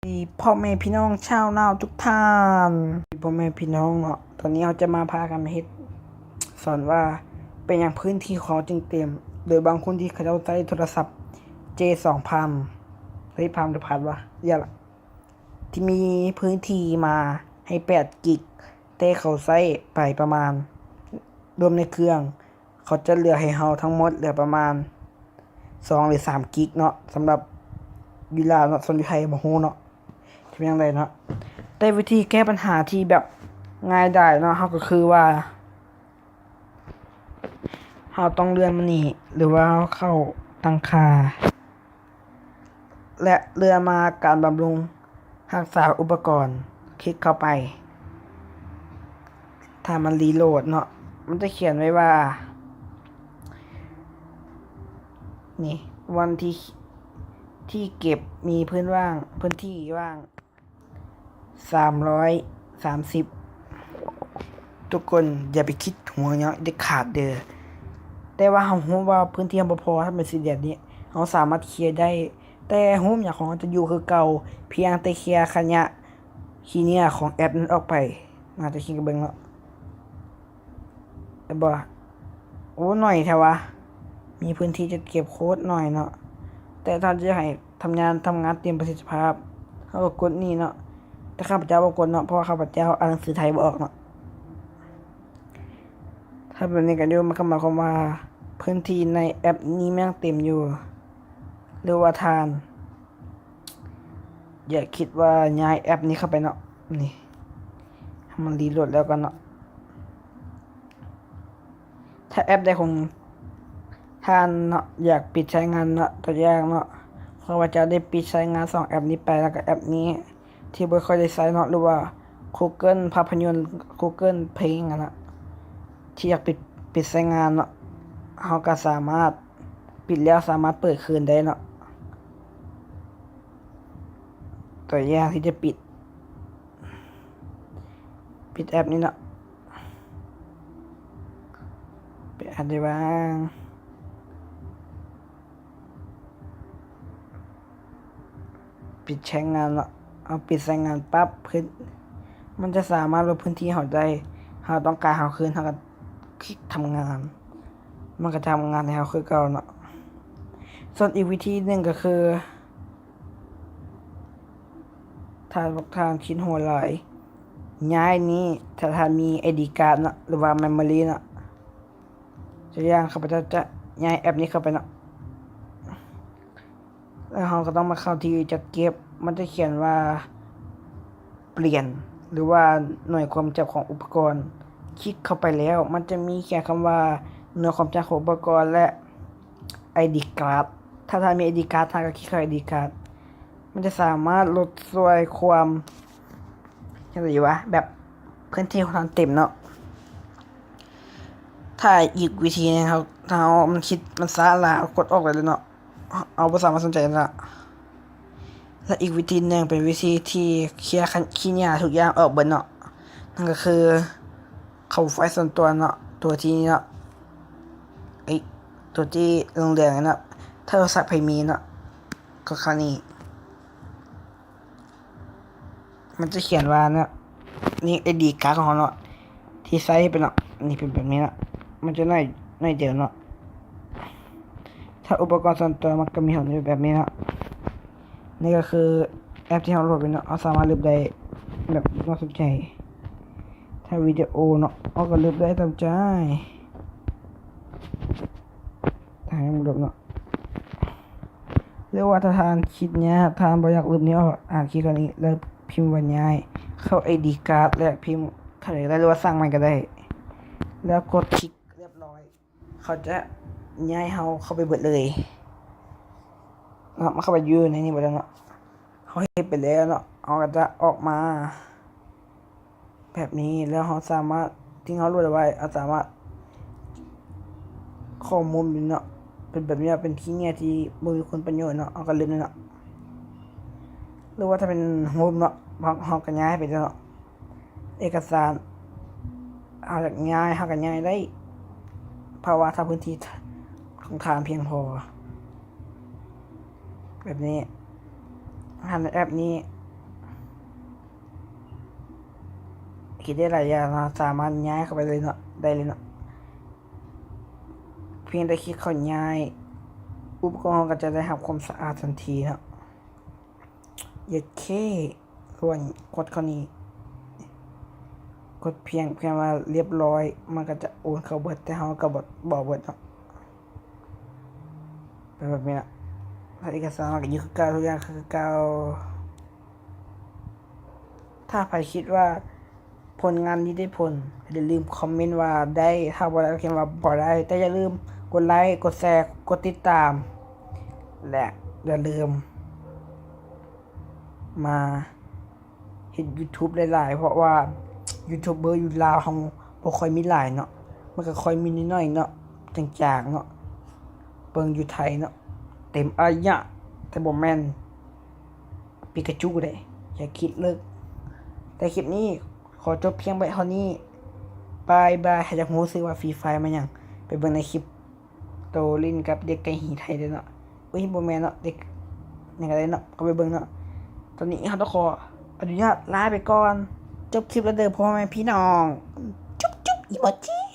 ດີພໍ່ແມ່ພີ່ນ້ອງຊາວລາວທຸກທ່ານ ພໍ່ແມ່ພີ່ນ້ອງເນາະ, ຕອນນີ້ເຮົາຈະມາພາກັນເຮັດ ສອນວ່າເປັນຫຍັງພື້ນທີ່ຂອງເຮົາຈຶ່ງເຕັມ ໂດຍບາງຄົນທີ່ເຂົາເຈົ້າໃຊ້ໂທລະສັບເຈສອງພັນ ເຮີ້ຍ ພັນຫຼືພັນວະ ຢ່າລະ ທີ່ມີພື້ນທີ່ມາໃຫ້ແປດກິກ ແຕ່ເຂົາໃຊ້ໄປປະມານ ລວມໃນເຄື່ອງ ເຂົາຈະເຫຼືອໃຫ້ເຮົາທັງໝົດເຫຼືອປະມານສອງຫຼືສາມກິກເນາະ ສຳລັບຢູ່ລາວເນາະ, ສ່ວນຢູ່ໄທບໍ່ຮູ້ເນາະ ຈະເປັນຈັ່ງໃດເນາະ. ແຕ່ວິທີແກ້ບັນຫາທີ່ແບບງ່າຍດາຍເນາະ ເຮົາກໍຄືວ່າ ເຮົາຕ້ອງເລື່ອນມານີ້ ຫຼືວ່າເຮົາເຂົ້າຕັ້ງຄ່າ ແລະ ເລື່ອນມາການບຳລຸງຮັກສາອຸປະກອນ, ຄລິກເຂົ້າໄປ. ຖ້າມັນຣີໂຫຼດເນາະ ມັນຈະຂຽນໄວ້ວ່າ ນີ້ ວັນທີ່ ທີ່ເກັບມີພື້ນວ່າງ ພື້ນທີ່ວ່າງ ສາມຮ້ອຍສາມສິບ. ທຸກຄົນຢ່າໄປຄິດຫົວເນາະເດັດຂາດເດີ. ແຕ່ວ່າເຮົາຮູ້ວ່າພື້ນທີ່ເຮົາບໍ່ພໍ ຖ້າເປັນສີ່ແດນນີ້ ເຮົາສາມາດເຄຍໄດ້, ແຕ່ຮູບຫຍັງຂອງເຮົາຈະຢູ່ຄືເກົ່າ, ພຽງແຕ່ເຄຍຂະຫຍະຂີ້ເຫຍື້ອຂອງແອັບນັ້ນອອກໄປ. ໜ້າຈະຄິດກັບເບິ່ງເນາະ. ແມ່ນບໍ່? ໂອ້ ໜ້ອຍແທ້ວະ, ມີພື້ນທີ່ຈັດເກັບໂຄດໜ້ອຍເນາະ. ແຕ່ຖ້າຈະໃຫ້ທຳງານ ທຳງານເຕັມປະສິດທິພາບ ເຮົາກໍກົດນີ້ເນາະ. ແຕ່ຂ້າພະເຈົ້າບໍ່ກົດເນາະ ເພາະວ່າຂ້າພະເຈົ້າອ່ານໜັງສືໄທບໍ່ອອກເນາະ. ຖ້າແບບນີ້ກໍຢູ່ ມັນກໍໝາຍຄວາມວ່າພື້ນທີ່ໃນແອັບນີ້ແມ່ງເຕັມຢູ່ ຫຼືວ່າທ່ານ ຢ່າຄິດວ່າຍ້າຍແອັບນີ້ເຂົ້າໄປເນາະ. ນີ້ ໃຫ້ມັນຣີໂຫຼດແລ້ວກ່ອນເນາະ. ຖ້າແອັບໃດຂອງທ່ານເນາະ ຢາກປິດໃຊ້ງານເນາະ, ຕົວຢ່າງເນາະ ຂ້າພະເຈົ້າໄດ້ປິດໃຊ້ງານສອງແອັບນີ້ໄປ ແລ້ວກໍແອັບນີ້ທີ່ບໍ່ຄ່ອຍໄດ້ໃຊ້ເນາະ ຫຼືວ່າ Google ພາບພະຍົນ Google ເພງຫັ້ນນະ ທີ່ຢາກປິດ ປິດໃຊ້ງານເນາະ, ເຮົາກໍສາມາດ ປິດແລ້ວສາມາດເປີດຄືນໄດ້ເນາະ. ຕົວຢ່າງທີ່ຈະປິດ ປິດແອັບນີ້ເນາະ, ປິດແອັບໄດ້ຫວາ? ປິດໃຊ້ງານເນາະ. ເຮົາປິດໃຊ້ງານປັບ ພື້ນ ມັນຈະສາມາດລົດພື້ນທີ່ເຮົາໄດ້. ເຮົາຕ້ອງການເຮົາຄືນ ເຮົາກໍຄລິກທຳງານ ມັນກໍຈະທຳງານໃຫ້ເຮົາຄືເກົ່າເນາະ. ສ່ວນອີກວິທີໜຶ່ງກໍຄື ຖ້າພວກທ່ານຄິດໂຫດຫຼາຍ ຍ້າຍນີ້ ຖ້າທ່ານມີໄອດີກາດເນາະ ຫຼືວ່າເມມໂມຣີເນາະ, ຕົວຢ່າງ ຂ້າພະເຈົ້າຈະຍ້າຍແອັບນີ້ເຂົ້າໄປເນາະ. ແລ້ວເຮົາກໍຕ້ອງມາເຂົ້າທີ່ຈັດເກັບ, ມັນຈະຂຽນວ່າປ່ຽນ ຫຼືວ່າໜ່ວຍຄວາມຈຳຂອງອຸປະກອນ. ຄລິກເຂົ້າໄປແລ້ວ ມັນຈະມີຂຽນຄຳວ່າໜ່ວຍຄວາມຈຳຂອງອຸປະກອນ ແລະ ໄອດີກາດ. ຖ້າທ່ານມີໄອດີກາດ ທ່ານກໍຄລິກເຂົ້າໄອດີກາດ. ມັນຈະສາມາດລົດຊ່ວຍຄວາມ ຈັ່ງໃດວະ ແບບພື້ນທີ່ຂອງທ່ານເຕັມເນາະ. ຖ້າອີກວິທີໜຶ່ງ ເຮົາ ຖ້າເຮົາ ມັນຄິດ ມັນຊ້າຫຼາຍ ເຮົາກົດອອກໄດ້ເລີຍເນາະ. ເຮົາບໍ່ສາມາດສົນໃຈໄດ້ລະ. ແລະ ອີກວິທີໜຶ່ງເປັນວິທີທີ່ເຄຍ ຂີ້ເຫຍື້ອທຸກຢ່າງອອກເບິດເນາະ. ນັ້ນກໍຄືເຂົ້າໄຟລ໌ສ່ວນຕົວເນາະ, ຕົວທີ່ເນາະ ເອີຍ ຕົວທີ່ເຫຼືອງໆເນາະ, ໂທລະສັບໃຜມີເນາະ ກໍເຂົ້ານີ້. ມັນຈະຂຽນວ່າເນາະ ນີ້ໄອດີກາດຂອງເຮົາເນາະ ທີ່ໃຊ້ໄປເນາະ, ນີ້ເປັນແບບນີ້ເນາະ. ມັນຈະໜ້ອຍ ໜ້ອຍດຽວເນາະ. ຖ້າອຸປະກອນສ່ວນຕົວມັນກໍມີຂອງມັນແບບນີ້ເນາະ. ນີ້ກໍຄືແອັບທີ່ເຮົາໂຫຼດໄປເນາະ, ເຮົາສາມາດລຶບໄດ້ແບບໜ້າສົນໃຈ. ຖ້າວິດີໂອເນາະ ເຮົາກໍລຶບໄດ້ຕາມໃຈ. ຖ້າໃຫ້ມັນລຶບເນາະ ຫຼືວ່າຖ້າທ່ານຄິດຍາກ ທ່ານບໍ່ຢາກລຶບນີ້ອອກ ອາດຄລິກເຂົ້ານີ້ ແລ້ວພິມວ່າຍ້າຍ ເຂົ້າໄອດີກາດ ແລະ ພິມເຂົ້ານີ້ໄດ້ ຫຼືວ່າສ້າງໃໝ່ກໍໄດ້ ແລ້ວກົດຄລິກ ຮຽບຮ້ອຍ ເຂົາຈະຍ້າຍເຮົາເຂົ້າໄປເບິດເລີຍເນາະ. ມັນເຂົ້າໄປຢູ່ໃນນີ້ເບິດແລ້ວເນາະ. ເຮົາເຮັດໄປແລ້ວເນາະ ເຮົາກໍຈະອອກມາ ແບບນີ້ ແລ້ວເຮົາສາມາດ ສິ່ງເຮົາໂຫຼດໄວ້ ເຮົາສາມາດ ຂໍ້ມູນເນາະ ເປັນແບບນີ້ ເປັນຂີ້ເຫຍື້ອທີ່ບໍ່ມີຄຸນປະໂຫຍດເນາະ ເຮົາກໍລຶບເລີຍເນາະ. ຫຼືວ່າຖ້າເປັນຮູບເນາະ ເຮົາ ເຮົາກໍຍ້າຍໄປເນາະ. ເອກະສານ ເຮົາຢາກຍ້າຍ ເຮົາກໍຍ້າຍໄດ້ ເພາະວ່າຖ້າພື້ນທີ່ຂອງທ່ານພຽງພໍ. ແບບນີ້ ທ່ານແອັບນີ້ ເຮັດໄດ້ຫຼາຍຢ່າງເນາະ ສາມາດຍ້າຍເຂົ້າໄປເລີຍເນາະ ໄດ້ເລີຍເນາະ ພຽງແຕ່ຄລິກເຂົ້າຍ້າຍ ອຸປະກອນຂອງເຮົາກໍຈະໄດ້ຮັບຄວາມສະອາດທັນທີເນາະ. ເຢັດເຄ ສ່ວນກົດເຂົ້ານີ້ ກົດພຽງ ພຽງວ່າລຽບຮ້ອຍ ມັນກໍຈະໂອນເຂົ້າເບິດ ແຕ່ເຮົາກໍບໍ່ ບໍ່ເບິດເນາະ ເປັນແບບນີ້ນະ ເອກະສານມັນກໍຢູ່ຄືເກົ່າ ທຸກຢ່າງຄືເກົ່າ. ຖ້າໃຜຄິດວ່າຜົນງານນີ້ໄດ້ຜົນ ຢ່າລືມຄອມເມັນວ່າໄດ້ ຖ້າບໍ່ໄດ້ກໍຂຽນວ່າບໍ່ໄດ້ ແຕ່ຢ່າລືມກົດໄລ ກົດແຊ ກົດຕິດຕາມ ແລະ ຢ່າລືມມາເຮັດຢູທູບຫຼາຍໆ ເພາະວ່າຢູທູບເບີຢູ່ລາວເຮົາບໍ່ຄ່ອຍມີຫຼາຍເນາະ ມັນກໍຄ່ອຍມີໜ້ອຍໆເນາະ ຈາງໆເນາະ ເບິ່ງຢູ່ໄທເນາະ ເຕັມອາຍະ ແຕ່ບໍ່ແມ່ນ ປິກາຈູເດ້ ຢ່າຄິດເລີກ. ແຕ່ຄລິບນີ້ຂໍຈົບພຽງໄວ້ເທົ່ານີ້ ບາຍບາຍ. ໃຜຢາກຮູ້ຊື່ວ່າຟຣີຟາຍແມ່ນຫຍັງ ໄປເບິ່ງໃນຄລິບໂຕຫຼິ້ນກັບເດັກໄກ່ຫີໄທເດີ້ເນາະ. ອຸ້ຍ ບໍ່ແມ່ນເນາະ ເດັກຫຍັງກະໄດ້ເນາະ ກໍໄປເບິ່ງເນາະ. ຕອນນີ້ເຮົາຕ້ອງຂໍອະນຸຍາດລາໄປກ່ອນ ຈົບຄລິບແລ້ວເດີ້ພໍ່ແມ່ພີ່ນ້ອງ ຈຸບໆ ອີໂມຈິ.